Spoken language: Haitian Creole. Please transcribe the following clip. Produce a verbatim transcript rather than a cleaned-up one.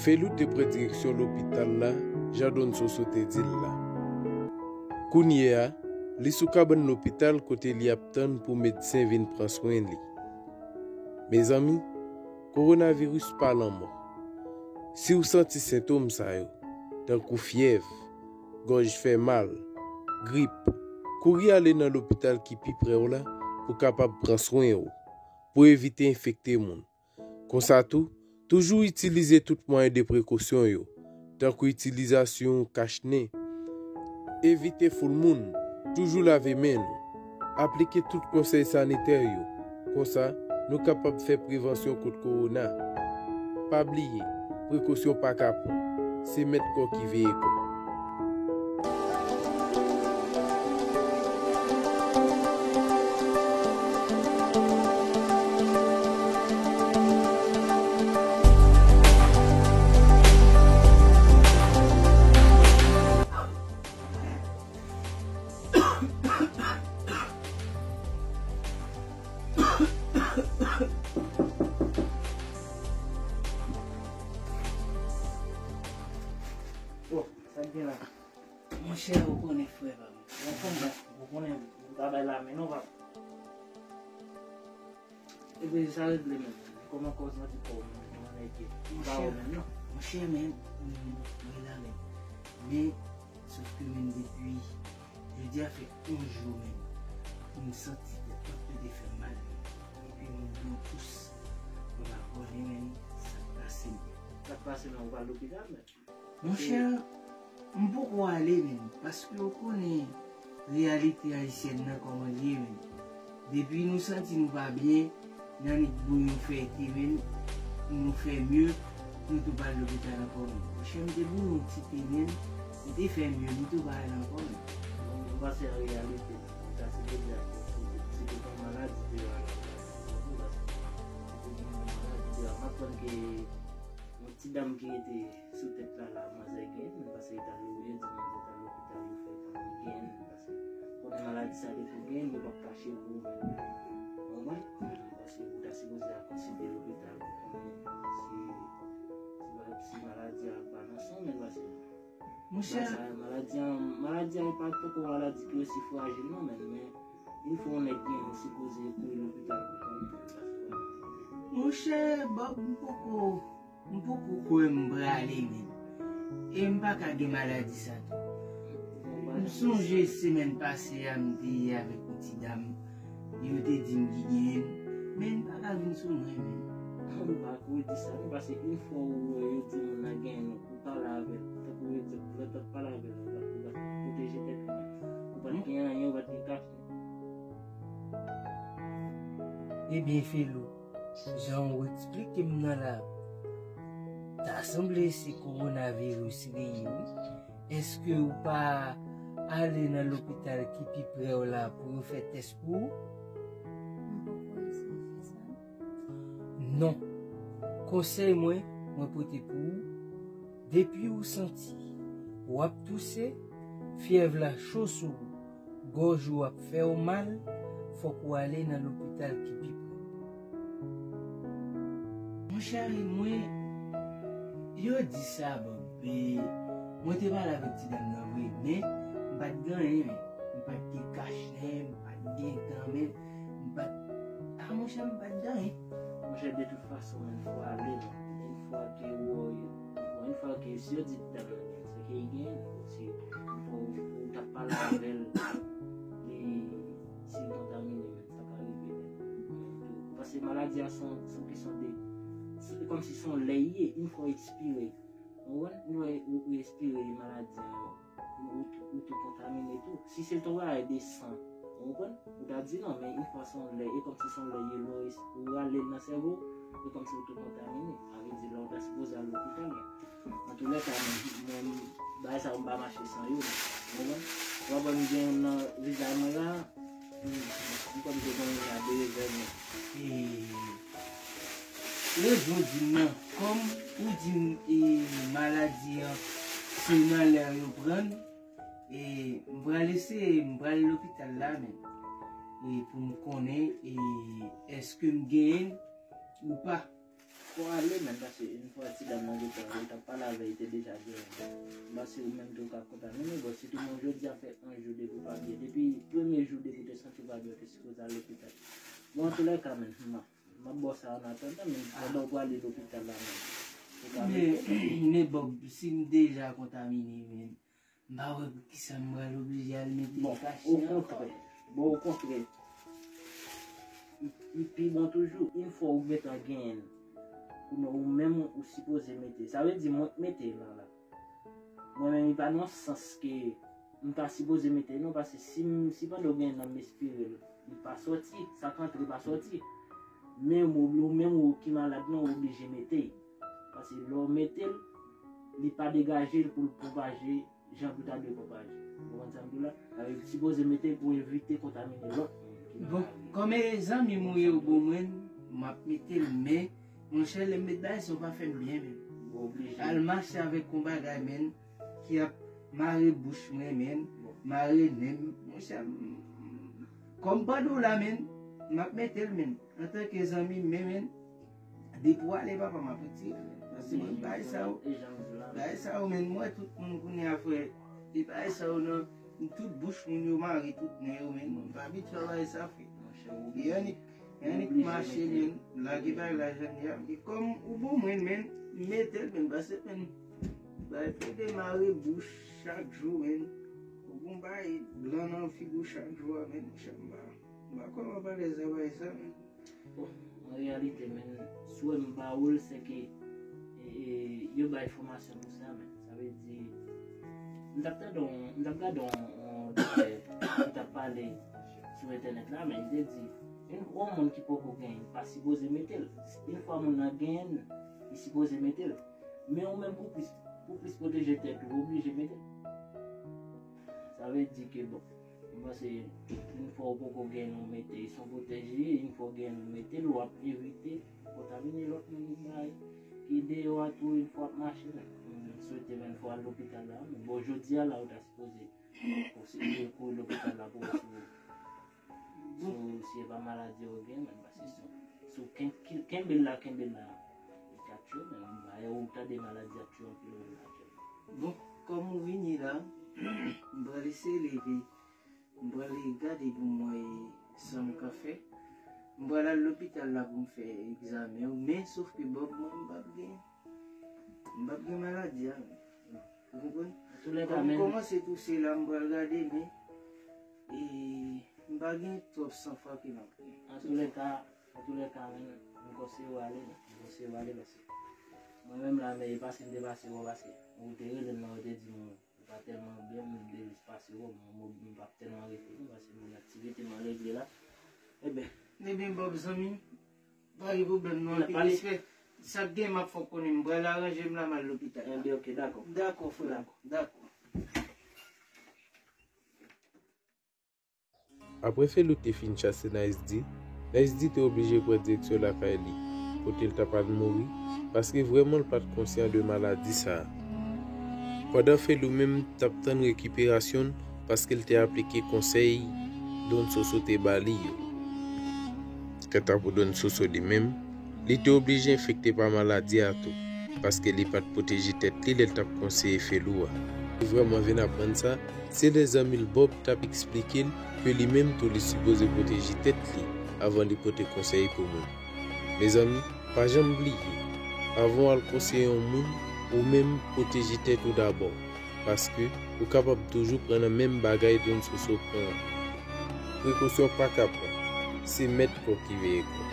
Felou te pran direksyon lopital la, jan Don Soso te di l la. Kounye a, li sou kabann lopital kote li ap tann pou medsen vin pran swen li. Mezanmi, kowonaviris pa lanmò. Si w santi sentòm sa yo, tankou fyèv, gòj fè mal, grip, kouri ale nan lopital ki pi pre w la pou kapab pran swen w, pou evite enfekte moun. Konsa tou, toujou itilize tout mwayen de prekosyon yo, tankou itilizasyon kach nen, evite foul moun, toujou lave men nou, aplike tout konsèy sanitè yo. Konsa, nou kapab fè prevansyon kont kowona. Pa bliye, prekosyon pa kapon, se mèt kò ki veye kò. Bon, sa k gen la? Monchè, ou konnen frè pa m. Ou konnen, ou konnen, ou pa bay lamen non, papa. Ebyen, sa regle menm. Kòman kò w santi kò w menm? Kòman nèg ye? M pa wè w menm non. Monchè, men, m, mwen la menm. Men, sòf ke menm depi jodi a fè onz jou menm. M santi tèt mwen te fè mal menm. Epi mwen pran kous. Mwen pa konnen menm sa k pase m. Sa k pase menm, ou pa al lopital menm? Monchè, m poko ale menm, paske ou konnen reyalite ayisyèn nan kòman l ye menm. Depi nou santi nou pa byen, n annik bouyi yon fèy te menm, pou nou fè mye, nou tou pa al lopital ankò menm. Monchè, m te bouyi yon ti te menm, m te fè mye, m tou pa al ankò menm. Bon, m panse an reyalite, m ta sipoze al, se te yon maladi te al, paske se te yon maladi te al, m aprann ke yon ti dam ki rete sou tèt la, la, manzè genyen, men pase li t al, yo di manzè t al lopital, yo fè pa li genyen, men pase konnen maladi sa depi w genyen, yo p ap kache pou ou menm. Ou konprann? Pase ou ta sipoze al konsilte lopital pou konnen si, si, si maladi a pa nan san w, men pase Monchè, maladi a, maladi a, e pa tankou maladi ki osi frajil non, men, men yon fwa yon nèg genyen, ou sipoze kouri lopital pou konnen. Monchè, Bob, m poko, m poko kwè m prale menm. E m pa ka gen maladi sa tou. M sonje semèn pase a, m te ye avèk yon ti dam. Yo te di m ki genyen l, men m pa ka vin sou mwen menm. Ou pa kouri di sa non, paske yon fwa ou wè yo di moun nan genyen l, ou pale avè l, tankou egzanp, lè w t ap pale avè l, ou pa t, ou pa t pwoteje tèt ou menm. Ou pa t gen anyen, ou pa t gen kach. Ebyen, Felou, jan w eksplike m nan la, ta sanble se kowonaviris li ye, wi. Èske ou pa ale nan lopital ki pi pre w la pou yo fè tès pou ou? M poko eseye fè sa non. Non. Konsèy mwen, mwen pote pou ou, depi ou santi w ap touse, fyèv la cho sou ou, gòj ou ap fè w mal, fòk ou ale nan lopital ki pi pre. Monchè, mwen, yo di sa, Bob. E, mwen te pale avèk ti dam nan vre, men m pa t gen anyen, men. M pa t gen kach nen, m pa t gen tan, men m pa t, a, monchè, m pa t gen anyen. Monchè, de tout fason, yon fwa ale, yon fwa ke ou, yon fwa ke si yo di ti dam nan gen, se ke li gen, se yon fwa ou, ou t ap pale avè l, li, si l kontamine, men sa ka rive nèt. Paske maladi a se yon, se yon kesyon de, se kòmsi se yon lè li ye, yon fwa w ekspire. Ou konprann? Yon fwa ou, ou ekspire maladi a, ou, ou, ou tou kontamine tou. Si se t yon bagay de san, ou konprann? Ou ta di non, men yon fwa se yon lè, e kòmsi se yon lè ye, lè ou, ou rale l nan sèvo, e kòmsi ou tou kontamine. Sa vle di la ou ta sipoze al lopital. Antoulèka, mwen, mwen, bagay sa yo m pa mache san yo, ou konprann? Ou konprann, m gen youn nan vizaj mwen la, m, m kwè m te gen youn la de revè mwen. E, rezon di m nan, kòm ou di m, e, maladi an, se nan lè yo pran l, e, m pral eseye, m pral lopital la menm. E, pou m konnen, e, èske m genyen l ou pa. Fò ale menm, paske yon fwa ti dam nan gentan, yo t ap pale avè l, li te deja genyen. M panse ou menm tou w ka kontamine, bon, sitou mwen jodi a fè yon jou depi w pa byen. Depi premye jou depi w te santi w pa byen, w te sipoze al lopital. Bon, antoulèka, menm, m ap, m ap ba w sa an atandan, menm pandan w prale lopital la, menm. Ou ka Men, men Bob, si m deja kontamine, men, m pa wè poukisa m pral oblije al mete Bon, kachnen ankò. Okontrè. Bon, okontrè. M, m pi bon toujou, yon fwa ou gentan genyen l. Kounye a ou menm ou sipoze mete. Sa vle di mwen k mete l la, la. Mwen menm, li pa nan sans ke m pa sipoze mete l non, paske si m, si pandan w genyen l, m espere l, li pa sòti, sa k antre pa sòti. Men ou, ou menm ou ki malad nan, ou oblije mete l. Paske lè w mete l, li pa degaje l pou l pwopaje jan pou ta dwe pwopaje. Ou konprann sa m di w la? Sa vle di, sipoze mete l pou evite kontamine lòt moun ki Bon, malad. Kòm e zanmi m ou ye, ou bon mwen, m ap mete l, men, monchè, lè m met bagay sa, ou pa fè m byen, men. Ou oblije. Al mache avèk yon bagay, men, ki ap mare bouch mwen, men, Bon. mare nen m, monchè, m, kòm pandan w la, men, m ap mete l, men, antanke zanmi m, men, men, depi w ale, papa, m ap retire l, men. Paske mwen, bagay sa yo, E jan m di w la, bagay sa yo, men, m wè tout moun kounye a, frè, e bagay sa yo, nan, tout bouch moun yo mare, tout nen yo, men, mwen pa abitye a bagay sa, frè. Monchè, ou E annik, e annik oblije mache, mete. Men, lage bagay la jan l ye a. E kòm ou bon mwen, men, mete l, men, paske, men, bay plede mare bouch chak jou, men. Ou bon bay blan nan figi w chak jou a, men, monchè, m pa, m pa kòman pa alèz a bay sa, men. Bon, an reyalite, men, swè m ba ou l, se ke, e, e, yo bay fòmasyon pou sa, men. Sa vle di, m t ap tande yon, m t ap gade yon, yon doktè ki t ap pale sou entènèt la, men li te di, yon, yon moun ki poko genyen, pa sipoze mete l. Yon fwa moun nan genyen l, li sipoze mete l. Men ou menm pou plis, pou plis pwoteje tèt ou, ou oblije mete l. Sa vle di ke, bon, m panse, yon fwa ou poko genyen l, ou mete, se yon pwotèj li ye, yon fwa ou genyen l, ou mete l, w ap evite kontamine lòt moun ki bay, ki deyò a tou, yon fwa w ap mache, men. M swete, men, yon fwa w al lopital la, men bon, jodi a la, ou ta sipoze, ou se, ou kouri lopital la pou wè si ou, si ou, si e pa maladi ou gen, men, paske si, si ou ken-, ken-, kenbe l la, kenbe l la, li ka tchwe, men, ou tande maladi ap tchwe anpil moun aktyèlman. Bon, kòm ou vini la, m pral eseye leve. M pral gade pou m wè sa m ka fè. M pral al lopital la pou m fè egzamen yo, men sof ke Bob, mwen, m p ap gen, m p ap gen maladi a, men. Ou konprann? Kòm m kòmanse touse la, m pral gade, men, e, m pa gen twòp san fwa ke m ap gen. Antoulèka, antoulèka, men, m konseye w ale, men. M konseye w ale, paske mwen menm la, men, e pase m te pase w, paske ou te rele m nan, ou te di m, Ou pa tèlman byen, m te jis pase w, m, m, m p ap tèlman rete non, paske m gen aktivite m al regle la. Ebyen. Ebyen, Bob, zanmi m, pa gen pwoblèm non, anpil respè. Sa k gen, m ap fè w konnen, m pral aranje m la, m al lopital la. Ebyen, ok, dakò. Dakò, frè. Dakò. Dakò. Apre Felou te fin chase Nice D, Nice D te oblije pran direksyon lakay li, kote l t ap al mouri, paske vrèman l pa t konsyan de maladi sa a. Pandan Felou menm t ap tann rekiperasyon l, paske l te aplike konsèy Don Soso te ba li yo. Kanta pou Don Soso li menm, li te oblije enfekte pa maladi a tou, paske li pa t pwoteje tèt li lè l t ap konseye Felou a. Li vrèman vin aprann sa, se lè zanmi l Bob t ap eksplike l ke li menm tou li sipoze pwoteje tèt li avan li pote konsèy pou moun. Mezanmi, pa janm bliye, avan w al konseye yon moun, ou menm pwoteje tèt ou dabò. Paske ou kapab toujou pran nan menm bagay Don Soso pran an. Prekosyon pa ka pran, se mèt kò ki veye kò.